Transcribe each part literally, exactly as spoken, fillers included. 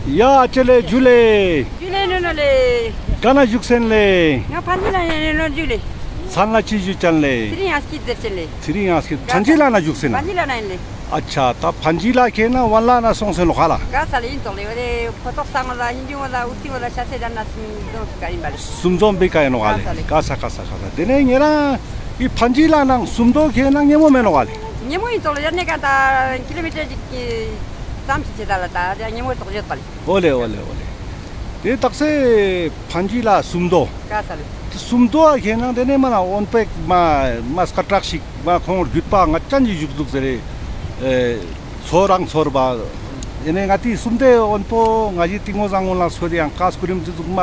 ཡ་ཨ་ཅེ་ལེ་ཇུ་ལེ། ཇུ་ལེ་ནོ་ནོ་ལེ། ག་ན་ཞུགས་སེན་ལེ། ང་ཕན་ཇི་ལ་ཡ་ནོ་ཇུ་ལེ། མཚན་ལ་ཅི་ཞུ་ཅན་ལེ། ཚེ་རིང་ཨ་སྐྱིད་ཟེར་ཅན་ལེ། ཚེ་རིང་ཨ་སྐྱིད་ཕན་ཇི་ལ་ན་ཞུགས་སེན་ལེ། ཕན་ཇི་ལ་ན་ཡིན་ལེ། ཨ་ཆ་ད་ཕན་ཇི་ལ་ཁེ་ན་ཝན་ལ་ན་སོང་སེ་ནོག་ཧ་ལ། ག་ས་ལེ་ཡིན་ཙོག་ལེ། འོ་ལེ་ཁོ་ཐོག་སང་ལ་ཧིན་ཇུ་ལ་ཨུ་ཏི་ལ་ཤ་སེ་དན་ན་སུམ་ཛོམ་སུ་ག་ཡིན་པ་ལེ། སུམ་ཛོམ་བི་ཀ་ཡིན་ནོག་ཧ་ལེ། ག་ས་ག་ས་ག་ས་དེ་ནས་ཉེ་རང་ཨི་ཕན་ཇི་ལ་ནང་སུམ་མདོ་ཁེ་ན་ཉེ་མོ་མེད་ནོག་ཧ་ལེ། ཉེ་མོ་ཡིན་ཙོག་ལེ། ཡར་ནས་ག་ད་ཀི་ལོ་མི་ཊར་ཅིག་ཙམ་ཞིག་ཆེ་ད་ལ་ད་ཉེ་མོ་ཙོག་ཡོད་པ་ལེ། འོ་ལེ་འོ་ལེ་འོ་ལེ། དེ་དག་ས་ཕན་ཇི་ལ་སུམ་མདོ། ག་ས་ལེ། སུམ་མདོ་ཨ་ཁེ་ན་དེ་ནས་མ་ན་འོན་པོ་མ་མ་སྐད་གྲགས་ཤིག་མ་ཁོང་རྒྱུད་པ་ང་ཅན་གྱི་བཞུགས་འདུག་ཟེར་རེ། ཚོ་རང་ཚོར་བ། ཡེ་ནས་ང་ཏི་སུམ་མདོའི་འོན་པོ་ང་ཞི་ཏིང་མོ་བཟང་ངུན་ལ་སོ་དེ་ཡང་ཀ་སྐུ་རིམ་ཙི་ཙུག་མ་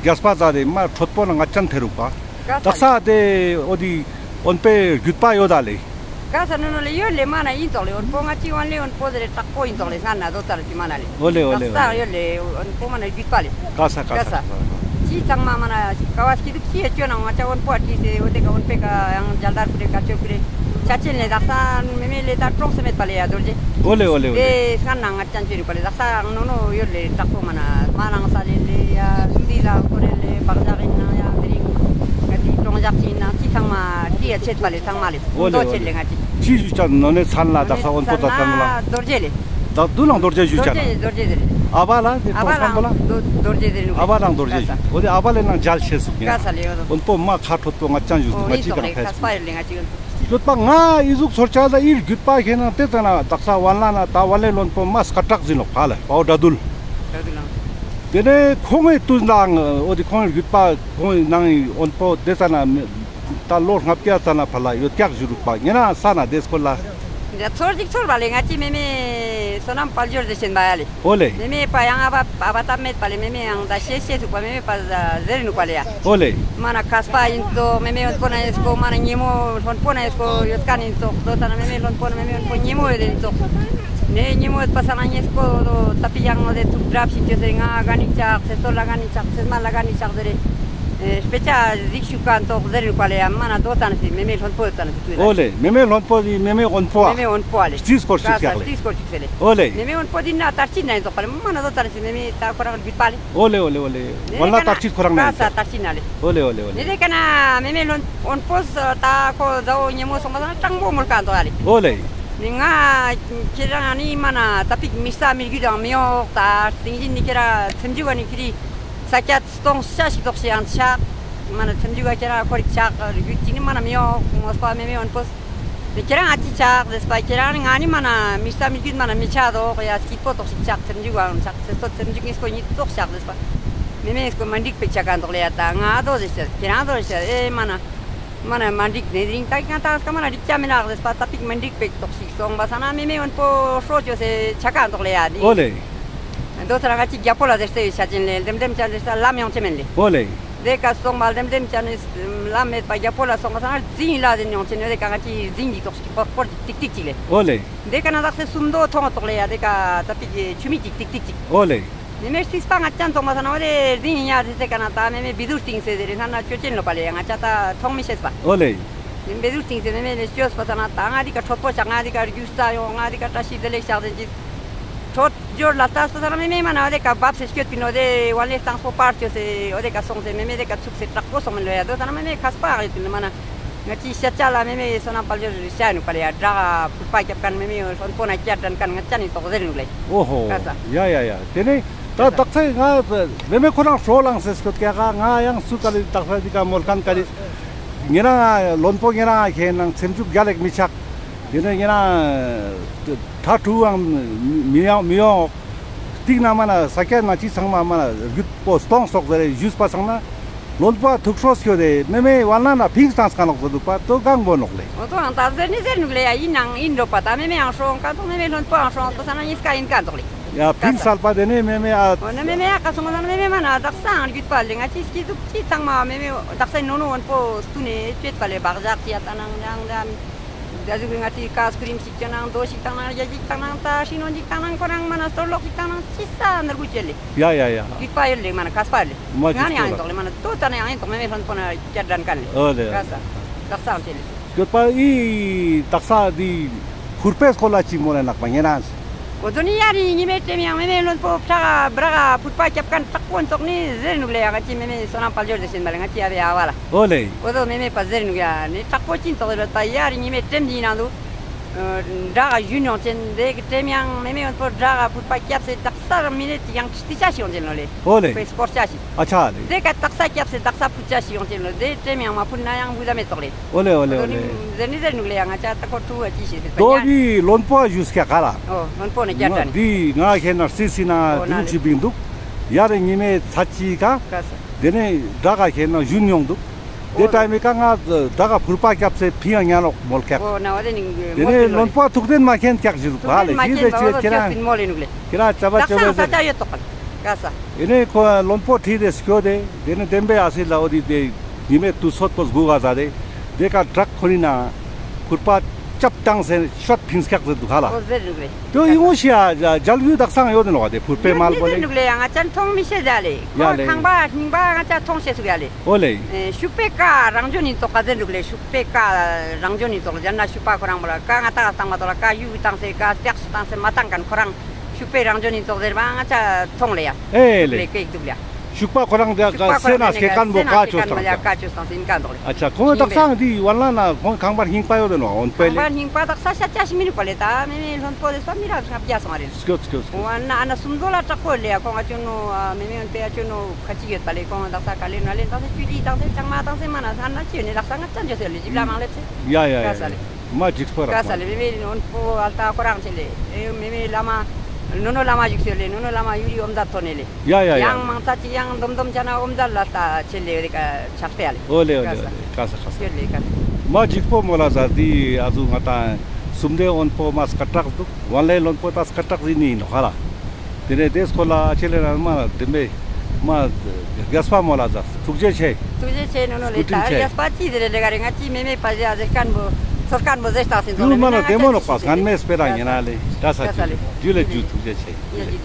རྒྱས་པ་ཛ་དེ་མ་ཁྲོད་པོ་ན་ང་ཅན་ཐེ་རུག་པ། ག་ས་དག་ས་དེ་འོ་དེ་འོན་པོའི་རྒྱུད་པ་ཡོད་ད་ལེ། ག་ས་ནོ་ནོ་ལེ་ཡོད་ལེ། མ་ན་ཡིན་ཙོག་ལེ། འོན་པོ་ང་ཅི་ཝན་ལེ་འོན་པོ་ཟེར་རེ་དྲག་པོ་ཡིན་ཙོག་ལེ། སྔ་ན་དོ་ཙར་ཅི་མ་ན་ལེ། འོ་ལེ་འོ་ལེ་འོ་ལེ། དག་ས་ཡོད་ལེ། འོན་པོ་མ་ན་རྒྱུད་པ་ལེ། ག་ས་ག་ས་ག་ས། ཅི་ཚང་མ་མ་ན་ཀ་བ་སྐྱིད་སྡུག་ཅི་ཡ་ཅོ་ན་ང་ཅ་འོན་པོ་ཨ་ཏི་སེ་འོ་དེ་ཀ་འོན་པོའི་ཀ་ཡང་མཇལ་དར་ཀུ་རེ་དཀར་ཅོ་ཀུ་རེ་ཆ་ཅན་ལེ། དག་ས་མེ་མེ་ལེ་ད་གྲོངས་སེ་མེད་པ་ལེ་ཡ་རྡོ་རྗེ། འོ་ལེ་འོ་ལེ་འོ་ལེ། དེ་སྔ་ན་ང་ཅན་ཅོ་ནི་པ་ལེ། དག་ས་ནོ་ནོ་ཡོད་ལེ། དྲག་པོ་མ་ན་མ་ནང་ས་ལེ་ལེ་ཡ་སི་ལ་ཀོ་རེ་ལེ་བག་ཇག་ཡིན་ན་ཡང་དེ་རིང་ང་ཏི་གྲོངས་ཇག་ཅི་ཡིན་ན་ཅི་ཚང་མ་ཀི་ཡ་ཆེད་པ་ལེ་ཚང་མ་ལེ། འོ་ལེ་འོ་ལེ། ཆེད་ལེ་ང་ཅི། ཅི་ཞུ་ཅ་ནོ་ནེ་ཚན་ལ་དག་ས་འོན་པོ་ད་ཚན་ལ། རྡོ་རྗེ་ལེ། ད་དུ་ནང་རྡོ་རྗེ་ཞུ་ཅ་ན། རྡོ་རྗེ་རྡོ་རྗེ་ཟེར། ཨ་བ་ལ་དེ་ཨ་བ་ཏོང་ཁང་པོ་ལ། རྡོ་རྗེ་ཟེར་ནོ། ཨ་བ་ལ་རྡོ་རྗེ་ཞུ། འོ་དེ་ཨ་བ་ལེ་ནང་མཇལ་ཤེས་སུ་ཀ་ས་ལེ། འོན་པོ་མ་ཁ་ཁྲོད་པོ་ང་ཅན་ཞུ་འོ་ང་ཡིན་ཅི་ཙོག་གང་ལེ། ཁ་ཕེ་སུ་ཁ་སྤ་ཡོད་ལེ་ང་ཅི། ཡོད་པ་ང་ཨི་ཟུག་ཚོར་ཆ་ད་ཨིར་རྒྱུད་པ་ཁེ་ན་དེ་ཙ་ན་དག་ས་ཝན་ལ་ན་ད་ཝན་ལེ་ལོན་པོ་མ་སྐད་གྲགས་ཟིན་ནོག་ཧ་ལེ་པའོ་དྲ་དུལ། དྲ་དུལ་ལང་། དེ་ནས་ཁོང་ངི་དུས་ལའང་འོ་དེ་ཁོང་ངི་རྒྱུད་པ་ཁོང་ངི་ནང་ངི་འོན་པོ་དེ་ཙ་ན་མི་ད་ལོ་ལྔ་བརྒྱ་ཙ་ན་ཕར་ལ་ཡོད་ཀྱག་ཞུ་རུག་པ་ཉེ་རང་ས་ན་དེ་སྐོར་ལ། ཚོར་ཅིག་ཚོར་བ་ལེ། ང་ཅི་མེ་མེ་བསོད་ནམས་དཔལ་འབྱོར་ཟེར་ཤེན་པ་ཡ་ལེ། འོ་ལེ། མེ་མེ་པ་ཡང་ཨ་བ་ཨ་བ་ཏབ་མེད་པ་ལེ། མེ་མེ་ཡང་ད་ཤེས་ཤེས་ཟུག་པ་མེ་མེ་པ་ཟེར་ནུག་པ་ལེ་ཡ། འོ་ལེ། མ་ན་ཁ་སྤ་ཡིན་ཙོག་མེ་མེ་འོན་པོ་ན་ཡོད་སྐོ་མ་ན་ཉེ་མོ་ལྷོན་པོ་ན་ཡོད་སྐོ་ཡོད་ཀ་ན་ཡིན་ཙོག་དོ་ཙ་ན་མེ་མེ་ལྷོན་པོ་ན་མེ་མེ་འོན་པོ་ཉེ་མོ་ཡོད་ཡིན་ཙོག་ནེ་ཉེ་མོ་ཡོད་པ་ས་ན་ཉེ་སྐོ་ད་པི་ཡང་འོ་དེ་ཐུག་གྲབས་ཤིག་ཅོས་ཟེར་ང་ག་ནི་ཆག་ཚེ་སྟོད་ལ་ག་ནི་ཆག་ཚེ་མ་ལ་ག་ནི་ཆག་ཟེར་རེ། དཔེ་ཆ་གཟིགས་ཤུག་ག་འདུག་ཟེར་ནི་པ་ལེ་ཡ། མ་ན་དོ་ཙ་ན་སི་མེ་མེ་ལྷོན་པོ་ཙ་ན་སི་ཀུ་ལེ། འོ་ལེ། མེ་མེ་ལྷོན་པོ་དི་མེ་མེ་འོན་པོ་ཨ། མེ་མེ་འོན་པོ་ཨ་ལེ། སྤྱིའི་སྐོར་ཞིག་ཀ་ས་ཀྱག་ལེ། སྤྱིའི་སྐོར་ཞིག་ཟེར་ལེ། འོ་ལེ། མེ་མེ་འོན་པོ་དི་ན་དར་ཅིག་ན་ཡིན་ཙོག་པ་ལེ། མ་ན་དོ་ཙ་ན་སི་མེ་མེ་ད་ཁོ་རང་རྒྱུད་པ་ལེ། འོ་ལེ་འོ་ལེ་འོ་ལེ། ནེ་ཝན་ལ་ཀ་ན་དར་ཅིག་ཁོ་རང་ན་ཡིན་ཙོག་དར་ཅིག་ན་ལེ། འོ་ལེ་འོ་ལེ་འོ་ལེ། ནེ་དེ་ཀ་ན་མེ་མེ་ལྷོན་འོན་པོ་ད་ཁོ་ཟ་བོ་ཉེ་མོ་སོང་པ་ས་ན་སྤྲང་པོ་མོལ་ཀ་འདུག་ཨ་ལེ། འོ་ལེ། ནི་ང་ཁྱེད་རང་ནི་མ་ན་ད་པིག་མི་ས་མི་རྒྱུད་དང་མི་འོག་ད་སྟིང་ཞིན་ནི་ཁྱེད་རང་ཚེམ་ཇུག་ག་ནི་ཁྱེད་རི་ས་ཀྱད་སྟོང་ཤ་ཞིག་ཏོག་ཞིག་ཡང་ཆག་མ་ན་ཚེམ་ཇུག་ག་ཁྱེད་རང་ཁོ་རིག་ཆག་རྒྱུད་ཅིག་ནི་མ་ན་མི་འོག་ངོས་པ་མེ་མེ་འོན་པོ་ནི་ཁྱེད་རང་ཨ་ཅི་ཆག་ཟེར་པ་ཁྱེད་རང་ནི་ང་ནི་མ་ན་མི་ས་མི་རྒྱུད་མ་ན་མི་ཆག་དོག་ཡ་སྐྱིད་པོ་ཏོག་ཞིག་ཆག་ཚེམ་ཇུག་ག་ཆག་ཚེ་སྟོད་ཚེམ་ཇུག་ངེས་ཀོ་ཉིད་ཏོག་ཆག་ཟེར་པ་མེ་མེ་ངེས་ཀོ་མ་འགྲིག་པེག་ཆག་ག་འདུག་ལེ་ཡ། ད་ང་དོ་ཟེར་ཤེས་ཁྱེད་རང་དོ་ཟེར་ཤེས་ཨེ་མ་ན། མ་ན་མ་འགྲིག་ནེ་རིང་ད་ང་ད་སྐ་མ་ན་འགྲིག་ཆ་མི་ནག་ཟེར་པ་ད་པིག་མ་འགྲིག་པེག་ཏོག་ཞིག་སོང་པ་ས་ན་མེ་མེ་འོན་པོ་ཧྲོ་ཅོས་སེ་ཆ་ཀ་འདུག་ལེ་ཡ་འདི། འོ་ལེ། འདོ་ས་ར་ང་ཅི་རྒྱ་པོ་ལ་ཟེར་སེ་ཡོད་ཤ་ཅན་ལེ་ལྡེམ་ལྡེམ་ཅན་ཟེར་ས་ལམ་ཡོང་ཆེ་མེན་ལེ། འོ་ལེ། དེ་ཀ་སོང་པ་ལྡེམ་ལྡེམ་ཅན་ལམ་མེད་པ་རྒྱ་པོ་ལ་སོང་པ་ས་ན་རྫིང་ལ་ཟེར་ཡོང་ཆེ་ནོ་དེ་ཀ་ང་ཅི་རྫིང་གི་ཏོག་ཞིག་པོར་པོར་ཏིག་ཏིག་ཅིག་ལེ། འོ་ལེ། དེ་ཀ་ན་ཟག་སེ་སུམ་མདོ་ཐོང་ཏོག་ལེ་ཡ་དེ་ཀ་ད་པིག་ཆུ་མིག་ཅིག་ཏིག་ཏིག་ཅིག་འོ་ལེ། མེ་མེ་རྩིས་པ་ང་ཅན་ཐོང་པ་ས་ན་འོ་དེ་རྫིང་ཡིན་ཡ་ཟེར་སེ་ཀ་ན་ད་མེ་མེ་བི་དུར་སྟིང་སེ་ཟེར་རེ་ན་ན་ཅོ་ཅན་ལོ་པ་ལེ་ཡ་ང་ཅ་ད་ཐོང་མི་ཤེས་པ། འོ་ལེ། མེ་མེ་བི་དུར་སྟིང་སེ་མེ་མེ་ལེ་ཅོས་པ་ས་ན་ད་ང་དི་ཀ་ཁྲོད་པོ་ཆག་ང་དི་ཀ་རྒྱུ་རྩ་ཡོང་ང་དི་ཀ་བཀྲ་ཤིས་བདེ་ལེགས་ཆག་ཟེར་གྱི། ཁྲོད་འབྱོར་ལ་ལྟས་པ་ས་ན་མེ་མེ་མ་ན་འོ་དེ་ཀ་བབས་སེ་སྐྱོད་པིན་འོ་དེ་ཝན་ལེ་སྟངས་པོ་པར་ཅོས་སེ་འོ་དེ་ཀ་སོང་སེ་མེ་མེ་དེ་ཀ་ཚུགས་སེ་དྲག་པོ་སོང་མེ་ལོ་ཡ་དོ་ད་ན་མེ་མེ་ཁ་སྤ་ཡོད་པིན་མ་ན། ང་ཅི་ཤ་ཅ་ལ་མེ་མེ་བསོད་ནམས་དཔལ་འབྱོར་ཤ་ནུག་པ་ལེ་ཡ་དྲག་ཕུར་པ་རྒྱབ་ཁན་མེ་མེ་ཧྲོན་པོ་ན་སྐྱ་དྲན་ཁན་ང་ཅ་ནི་ཏོག་ཟེར་ནུག་ལེ། ཨོ་ཧོ། ཀ་ས། ཡ་ཡ་ཡ། དེ་ནས་ད་དག་ས་ང་མེ་མེ་ཁོ་རང་ཧྲོ་ལངས་སེ་སྐྱོད་ཀྱག་ག་ང་ཡང་སུ་ག་ལེ་དག་ས་འདི་ཀ་མོལ་ཁན་ག་ལེ། ཉེ་རང་ང་ལོན་པོ་ཉེ་རང་ང་ཁེ་ནང་སེམས་ཤུགས་རྒྱ་ལེགས་མི་ཆག་དེ་ནས་ཉེ་རང་ད་ཁྲུའང་མི་ཡོང་མི་ཡོང་། སྟིང་ན་མ་ན་ས་ཀྱད་ན་ཅི་ཚང་མ་མ་ན་རྒྱུད་པོ་སྟོང་སོག་ཟེར་རེ་ཞུས་པ་སང་ན། ལོན་པོ་ཐུགས་ཧྲོ་སྐྱོ་དེ་མེ་མེ་ཝན་ན་ན་ཕིང་སྟངས་ཀ་ནོག་ཟེར་འདུག་པ་དོ་གང་བོ་ནོག་ལེ། འོ་དོ་ཡང་ད་ཟེར་ནི་ཟེར་ནུག་ལེ་ཡ་ཡིན་ནང་ཡིན་འགྲོ་པ་ད་མེ་མེ་ཡང་ཧྲོང་ཀ་དོ་མེ་མེ་ལོན་པོ་ཡང་ཧྲོང་ཏོ་ས་ན་ཉིས་ཀ་ཡིན་ཀ་འདུག་ལེ། ཡ་ཕིང་སལ་པ་དེ་ནས་མེ་མེ་ཨ། འོ་ན་མེ་མེ་ཡ་ཀ་སོང་ན་མེ་མེ་མ་ན་དག་ས་ཨང་རྒྱུད་པ་ལེ་ང་ཅི་སྐྱིད་སྡུག་ཅི་ཚང་མ་མེ་མེ་དག་ས་ནོ་ནོ་ཝན་པོ་སྟུ་ནས་བཅོས་པ་ལེ་བག་ཞག་ཅི་ཡ་ད་ནང་ཡང་ཡང་། ད་ཟུག་གི་ང་ཏི་ཀ་སྐུ་རིམ་ཞིག་ཅོ་ནང་རྡོ་ཞིག་བཏང་ནང་རྒྱ་ཞིག་བཏང་ནང་ད་ཧྲི་ནོན་ཞིག་བཏང་ནང་ཁོ་རང་མ་ན་སྟོར་ལོག་ཞིག་བཏང་ནང་ཅི་ས་ནར་གུ་ཅེ་ལེ། ཡ་ཡ་ཡ། རྒྱུད་པ་ཡོད་ལེ་མ་ན་ཁ་སྤ་ལེ། མ་ང་ནི་ཡང་ཡིན་ཏོག་ལེ་མ་ན་དོ་ཙ་ན་ཡང་ཡིན་ཏོག་མེ་མེ་ལྷོན་པོ་ན་སྐྱར་དྲན་ཁན་ལེ། ཨོ་ལེ། ཀ་ས། དག་ས་ཅེ་ལེ། སྐྱོད་པ་ཨི་དག་ས་དི་ཕུར་པའི་སྐོར་ལ་ཅིག་མོལ་ལེ་ནག་པ་ཉེ་རང་། འོ་དོ་ནི་ཡ་རི་ཉི་མའི་ཀྲེམ་ཡང་མེ་མེ་བློན་པོ་བྲག་བྲག་ཕུར་པ་སྐྱབས་མཁན་དྲག་པོ་ཙོགས་ནི་ཟེར་ནུག་ལེ། ཡ་ང་ཅི་མེ་མེ་བསོད་ནམས་དཔལ་འབྱོར་ཟེར་ཤེན་པ་ལེ། ང་ཅི་ཡ་བེ་ཨ་བ་ལ། འོ་ལེ། འོ་དོ་མེ་མེ་པ་ཟེར་ནུག་ཡ་ནི་དྲག་པོ་ཅི་ཙོགས་ཟེར་བ་ད་ཡ་རི་ཉི་མའི་ཀྲེམ་འདི་ནང་དུ་བྲག་ག་ཞུན་ཡོང་ཅེན་དེ་གི་ཀྲེམ་ཡང་མེ་མེ་བློན་པོ་བྲག་ཕུར་པ་སྐྱབས་སེ་དག་ས་རང་མི་ནེ་ཅི་ཡང་ཁྲི་ཅ་ཞིག་ཡོང་ཅེན་ལོ་ལེ། འོ་ལེ། ཁོའི་སྐོར་ཅ་ཞིག་ཨ་ཆ་ལེ། དེ་ཀ་དག་ས་སྐྱབས་སེ་དག་ས་ཕུར་ཅ་ཞིག་ཡོང་ཅེན་ལོ། དེ་ཀྲེམ་ཡང་མ་ཕུར་ན་ཡང་བུ་ཟ་མེ་ཙོགས་ལེ། འོ་ལེ་འོ་ལེ་འོ་ལེ། ཟེར་ནི་ཟེར་ནུག་ལེ། ཡ་ང་ཅ་ད་ཁོ་ཁྲུ་བ་ཅི་ཤེས་ཟེར་ད་དོ་ཡ། བི་བློན་པོ་ཞུས་ཀྱག་ག་ལ། འོ་བློན་པོ་ནི་རྒྱ་ང་ཀྲ་ནི། འདི་ང་ཁེ་ན་སི་སི་ན་འོ་ན་དུག་ལེ། ཅི་བིང་དུག་ཡ་རེ་ཉི་མའི་ཚ་ཅི་ཀ། ཀ་ས། དེ་ནས་བྲག་ག་ཁེ་ན་ཞུན་ཡོང་དུག་དེ་ཨོ་ཏའི་མི་ཀ་ང་བྲག་ག་ཕུར་པ་སྐྱབས་སེ་ཕི་ཡང་ཉན་ལོག་མོལ་ཀྱག་ཨོ་ན་འོ་དེ་ནི་དེ་མོལ་ནས་ལེ། བློན་པོ་ཐུགས་བདེན་མ་མཁྱེན་ཀྱག་ཞུ་དུག་ག་ལེ། ཞི་དེ་ཅི་ཁྱེད་རང་མོལ་ལེ་ནུག་ལེ། ཁྱེད་རང་ཅ་བ་ཅ་བ་ཟེར་ཀ་ས། ཡིན་ནས་ཁོ་བློན་པོ་ཁྲིད་དེ་སྐྱོད་དེ་དེ་ནས་བདེན་པའི་ཨ་སི་ལ་འོ་དེ་དེ་ཉི་མའི་དུས་ཚོད་པོ་སྒུག་ག་ཟ་དེ་དེ་ཀ་བྲག་ཁོ་ནི་ན་ཕུར་པ་སྐྱབས་བཏང་སེ་ཤོད་ཕིང་ཀྱག་ཟེར་དུག་ག་ལ། ཨོ་ཟེར་ནུག་ལེ། དེ་ཡིན་ངོ་ཤི་ཡ་རྒྱལ་བུ་དག་སང་ཡོད་དེ་ནོག་དེ་ཕུར་པའི་མལ་པོ་ལེ། ནུག་ལེ་ཡ་ང་ཅན་མཐོང་མི་ཤེས་ཟ་ལེ། ཡ་ཁོ་ལེ། ཁང་པ་རྙིང་པ་ང་ཅ་མཐོང་ཤེས་སུག་ཡ་ལེ། ཨོ་ལེ། ཨེ་ཤུག་པའི་ཀ་རང་བྱོན་ཡིན་ཙོག་ག་ཟེར་འདུག་ལེ། ཤུག་པའི་ཀ་རང་བྱོན་ཡིན་ཙོག་ལེ། ཡང་ན་ཤུག་པ་ཁོ་རང་མོལ་ལ་ཀ་ང་ཏང་བཏང་མ་ཐོག་ལ་ཀ་ཡུག་བཏང་སེ་ཀ་ལྕགས་སུ་བཏང་སེ་མ་བཏང་མཁན་ཁོ་རང་ཤུག་པའི་རང་བྱོན་ཡིན་ཙོག་ཟེར་བ་ང་ཅ་མཐོང་ལེ་ཡ། ཨེ་ལེ། ལེ་ཀེ་འདུག་ལེ། ཤུག་པ་ཁོ་རང་དེ་ཤུག་པ་ཁོ་སེ་ན་རང་སེ་ཀན་པོ་ཀ་ཅོས་བཏང་ཀ་ཅོས་བཏང་སེ་ཡིན་ཀ་འདུག་ལེ། ཨ་ཅག་ཁོང་དག་སང་དེ་ཡུལ་ལ་ན་ཁོང་ཁང་པ་རྙིང་པ་ཡོད་དེ་ནོག་འོན་པེ་ལེ། ཁང་པ་རྙིང་པ་དག་ས་ཤ་ཅ་ཞིག་མི་ནུག་པ་ལེ། ད་མེ་མེ་བློན་པོ་དེ་ས་མི་རབས་ཤ་རྒྱ་སོང་བ་རེད། སྐྱོད་སྐྱོད་སྐྱོད། འོ་ན་ཨ་ན་སུམ་མདོ་ལ་དྲག་པོ་ལེ་ཡ། ཁོང་ང་ཅོ་ནོ་མེ་མེ་འོན་པེ་ཡ་ཅོ་ནོ་ཁ་ཅིག་ཡོད་པ་ལེ། ཁོང་དག་ས་ཀ་ལེ་ན་ལེ་དག་ས་ཅུ་ལི་དག་ས་ཅང་མ་དག་ས་མ་ན་ས་ན་ཅི་ཡོད་ནི་དག་ས་ང་ཅན་ཅོ་ཟེར་ལེ་ཞིབ་ལ་མང་ལེ་ཚེ། ཡ་ཡ་ཡ་ཡ། མ་འཇིགས་པ་རག་པ་ལེ། མེ་མེ་ནོན་པོ་ཨལ་ཏ་ཁོ་རང་ཆེ་ལེ། མེ་མེ་བླ་མ་ནོ་ནོ་བླ་མ་བཞུགས་ཟེར་ལེ། ནོ་ནོ་བླ་མ་ཡུ་རི་ཨོམ་ཛ་ཐོན་ནེ་ལེ། ཡ་ཡ་ཡ། ཡང་མང་ཚ་ཅིག་ཡང་འདོམ་འདོམ་ཆ་ན་ཨོམ་ཛ་ལ་ཏ་ཆེ་ལེ་རེ་ཀ་ཆག་པེ་ཨ་ལེ། ཨོ་ལེ་ཨོ་ལེ་ཨོ་ལེ། ཀ་ས་ཀ་ས། ཡོད་ལེ་ཀ་ས། མ་འཇིགས་པོ་མོལ་ལ་ཟ་དི་ཨ་ཟུ་ང་ཏང་སུམ་མདོའི་བློན་པོ་མ་སྐད་གྲགས་འདུག་ཝན་ལེ་བློན་པོ་ད་སྐད་གྲགས་ཡིན་ནི་ནོག་ཧ་ལ། དེ་ནས་དེ་སྐོར་ལ་ཨ་ཆེ་ལེ་རང་མ་དེ་མེ་མ་རྒྱས་པ་མོལ་ལ་ཟ་ཐུགས་རྗེ་ཆེ། ཐུགས་རྗེ་ཆེ་ནོ་ནོ་ལེ། སྐུ་དྲིན་ཆེ། ད་རྒྱས་པ་ཅི་ཟེར་ལེ་ག་རེ་ང་ཅི་མེ་མེ་པ་ཟེར་ཨ་ཟེར་མཁན་པོ་ཚོར་མཁན་པོ་ཟེར་ཏང་སེ་ཡུལ་མ་ལ་བདེ་མོ་ནོག་པ་སྔན་མེ་སྤེ་ར་ཉེ་ན་ལེ་ད་ས་ཀ་ས་ལེ། ཇུ་ལེ་ཇུ་ཐུགས་རྗེ་ཆེ། ཡ་ཇུ་ལེ།